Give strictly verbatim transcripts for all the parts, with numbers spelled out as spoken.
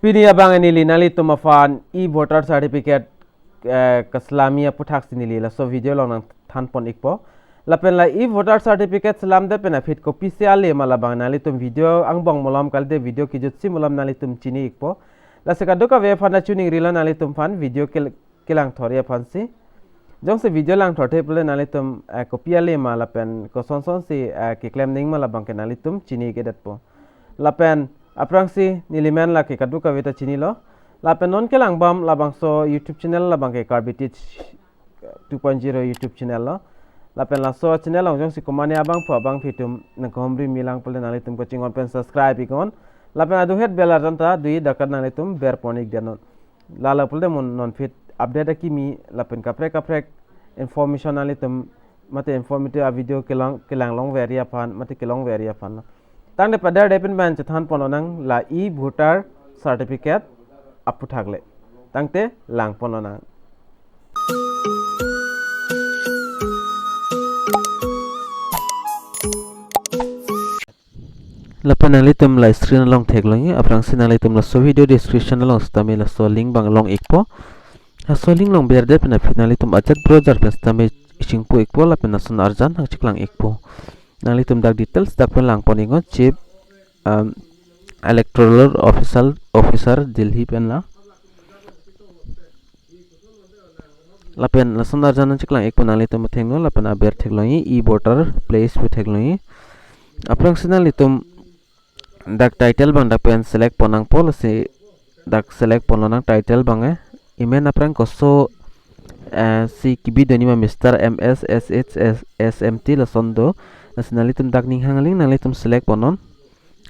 Pini abang neli nanglitum aphan e-voter certificate, eh, keselami aputhaksi neli laso video along nangthanpon ikpo. Lapen la e-voter certificate selamdet pen aphi kopisi ale ma labang nanglitum video angbong malom kalite video kejutsi malom nanglitum chini ikpo. Lasi kadokave aphan ta choningrilo nanglitum aphan video kel-, kelangthori aphansi. Jongsi video langthorthe pule nanglitum, eh, kopi ale ma lapen kosonsonsi, eh, keklem nang ma labang ke nanglitum chini kedetpo. Lapen aphrangsi neli men lake kadokave ta chinilo. Lapen non kelangbom labangso YouTube channel labang ke Karbi Teach two point zero YouTube channel lo. Lapen laso channel along jongsi komane abangphu abangphi atum nangkehumri milang pule nanglitum kachinghon pen subscribe iknon. Lapen aduhet bell arjan ta dui dakat nanglitum berpon ikdet non. Lalo pule mo non aphi update akimi lapen kaprek kaprek information nanglitum mate informative a video kelang, kelang longveri aphan mate kelongveri aphan. Tangte pader depin ban chethanpon lonang la e-voter certificate aputhak le. Tangte langpon lonang. Lapen nanglitum la screen along theklongji, aphrangsi nanglitum laso video description along sitame laso link abang long ikpo. Laso link along berdet pen aphi nanglitum ajat browser pen sitame ichingpu ikpo lapen lason arjan nangcheklang ikpo. Nanglitum dak details dak pen langpon iknon, Chief, um, Electoral Official, Officer Delhi pen la. Lapen lason arjan nangcheklang ikpo, nanglitum athengno lapen aber theklongji, e-voter place pu theklongji. Aphrangsi nanglitum dak title abang dak pen select pon nangpo, lasi dak select pon lonang title abang, eh. Imen aphrang koso, eh, si kebi do nima, Mister, M S, S H, S M T lason do. Lasi nanglitum dak ning hang aling nanglitum select ponnon.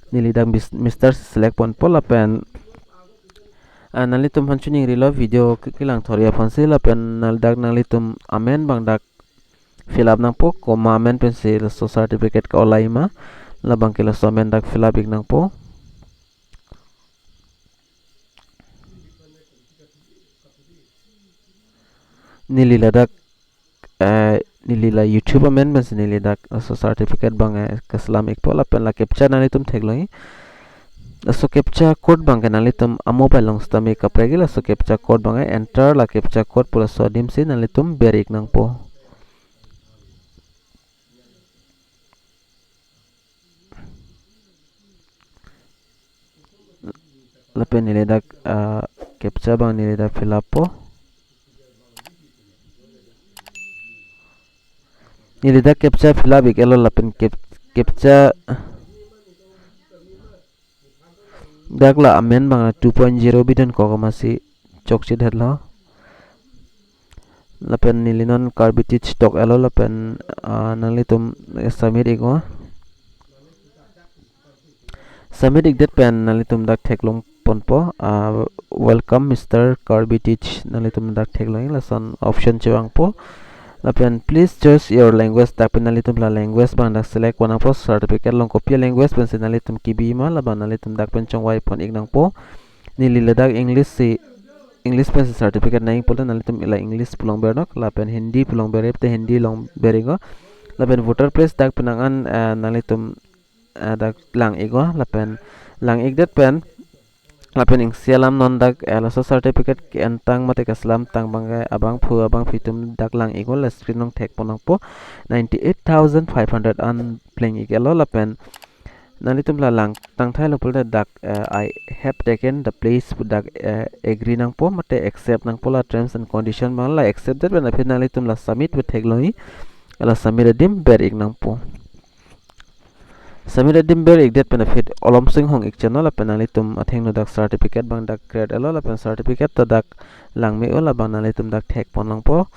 Neli dak mis-, Mister select ponpo lapen, ah, nanglitum aphan choningrilo video ke-, kelangthori aphansi lapen nal dak nanglitum amen abang dak fill up nangpo, komat amen pensi laso certificate ke-olai ma, labang ke laso amen dak fill up ik nangpo. Neli ladak, eh, neli la YouTube amen pensi neli dak laso certificate abang, eh, keselam ikpo lapen la captcha nanglitum theklongji. Laso captcha code abang ke nanglitum a-mobile along sitame kaprek-i, laso captcha code abang, eh, enter la captcha code pu laso adimsi nanglitum ber ik nangpo. Lapen neli dak, ah, captcha abang neli dak fill up po. Neli dak captcha fill up ik-elo lapen cap-, captcha dak la amen abang two point zero bidun kok amatsi chokchedetlo. Lapen neli non Karbi Teach tok-elo lapen, ah, nanglitum submit iknon. Submit ikdet pen nanglitum dak theklong ponpo, ah, "Welcome, Mister Karbi Teach," nanglitum dak theklongji, lason option chevangpo. Lapen "Please choose your language," dak pen nanglitum la language abang dak select pon nangpo, certificate along kopi language pensi nanglitum kebi ma, labang nanglitum dak pen chongvai pon ik nangpo. Neli ladak English si, English pensi certificate nangji pule nanglitum la English pu along bernok, lapen Hindi pu along ber-i pute Hindi along ber iknon. Lapen voter place dak pen nang an, eh, nanglitum, eh, dak lang iknon, lapen lang ikdet pen, lapen isi alam non dak, eh, laso certificate ke-entang mate keselamtang abang ke abangphu abangphi atum dak lang iknon, la screen along thek pon nangpo, ninety-eight thousand five hundred an pleng ik-elo lapen nanglitum la lang tangthailo pule dak, eh, "I have taken the place" pu dak, eh, agree nangpo mate accept nangpo, la terms and condition abang la accept det pen aphi nanglitum la submit pu theklongji, la submit adim ber ik nangpo. Submit adim ber ikdet pen aphi olom singhong ik cheno lapen nanglitum athengno dak certificate abang dak create-elo lapen certificate ta dak lang me-o, labang nanglitum dak thek pon nangpo.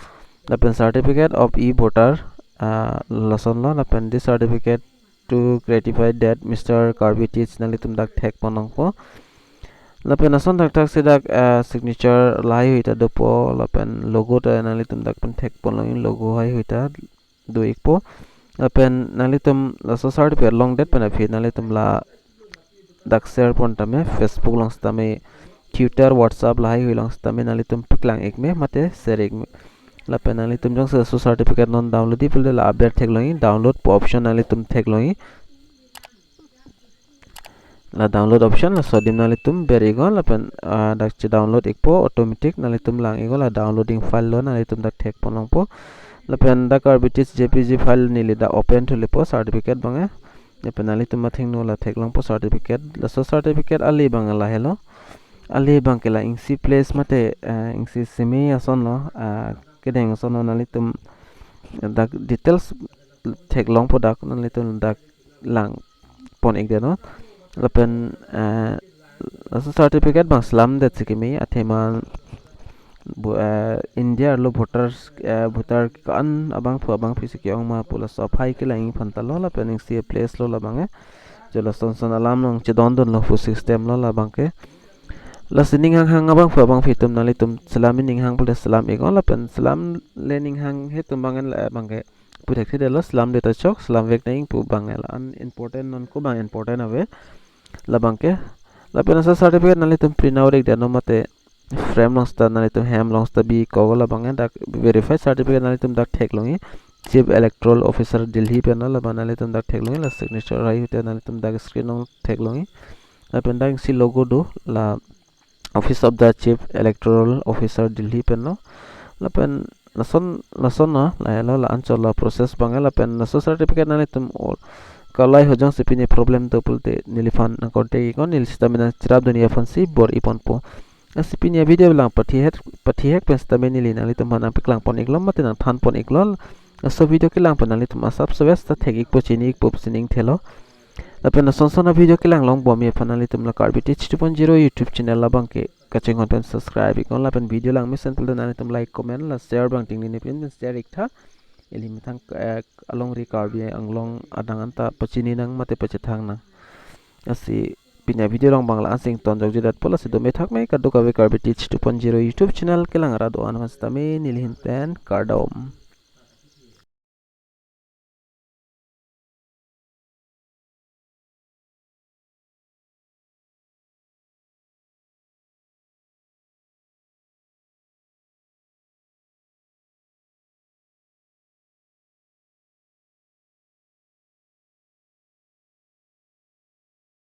Lapen "Certificate of e-voter," ah, lasonlo, lapen "This certificate to certify that Mister Karbi Teach," nanglitum dak thek pon nangpo. Lapen lason thakthak si dak, ah, signature lahaihui ta dopo, lapen logo ta nanglitum dak pen thek pon longji, logo haihui ta do ikpo. Lapen nanglitum laso certificate longdet pen aphi nanglitum la dak share pon tame, Facebook along sitame, Twitter, WhatsApp lahaihui along sitame nanglitum paklang ik me mate share ik me. Lapen nanglitum jongsi laso certificate non download-ji pule la aber theklongji, download pu option nanglitum theklongji. la download option laso adim nanglitum ber iknon lapen, ah, dak che download ikpo automatic, nanglitum lang iknon, la downloading file lo, nanglitum dak thek pon longpo. Lapen dak Karbi Teach J P G file neli dak open thulepo certificate abang ke. Lapen nanglitum athengno la thek longpo certificate. Laso certificate ale abang lahelo. Ale abang ke la isi place mate, eh, isi simi ason lo, ah, kedeng ason lo, nanglitum dak details thek longpo, dak nanglitum dak lang pon ikdet non. Lapen, eh, laso certificate abang selamdet si keme, athema bu-, eh, India arlo voters, eh, voter ko-an abangphu abangphi si ke-ong ma pu laso aphai kelang aphan ta lo, lapen isi place lo labang ke. Jo lason son alam along chedondun lo pu system lo labang ke. Lasi ning hanghang abangphu abangphi atum nanglitum selam ning hang pulote selam iknon, lapen selamle ning hanghe atum abang ke la abang ke pu thekthedetlo, selamdet ta chok, selamvek nang pu abang ke la-an important, non ko abang important ave labang ke. Lapen laso certificate nanglitum print out ikdet non mate frame along seta nanglitum hem along seta bi iknon, labang ke dak verified certificate nanglitum dak thek longji. Chief Electoral Officer Delhi pen lo, labang nanglitum dak thek longji, la signature hai ahut nanglitum dak screen along thek longji. Lapen dak isi logo do, la Office of the Chief Electoral Officer Delhi pen lo. Lapen lason, lason lo, lahelo la anchot la process abang ke. Lapen laso certificate nanglitum or kalai hojong si pini problem do pulote neliphan nang contact iknon, neli sitame nangcherapdun ji aphan si bor-i ponpo. Lasi pini avideo lang pathi hek, pathi hek pen sitame neli nanglitum aphan nangpeklang pon iklo mate nangthan pon iklo. Laso video kelang pen nanglitum asap seves ta thek ikpo, chini ikpo pusi ning thelo. Lapen lason son avideo kelang longbom ji aphan nanglitum la Karbi Teach two point zero YouTube channel labang ke kachinghon pen subscribe iknon, lapen video lang mesen pulote nanglitum like, comment, la share abang tingni pin pen share iktha. Ili methang, eh, alongri Karbi Anglong adang anta pachini nang mate pachethang nang. Lasi pini avideo along abang la-an si ingtonjok judetpo, lasi dome thakme kadokave Karbi Teach two point zero YouTube channel kelang arat do-an aphan sitame neli ahin pen kardom.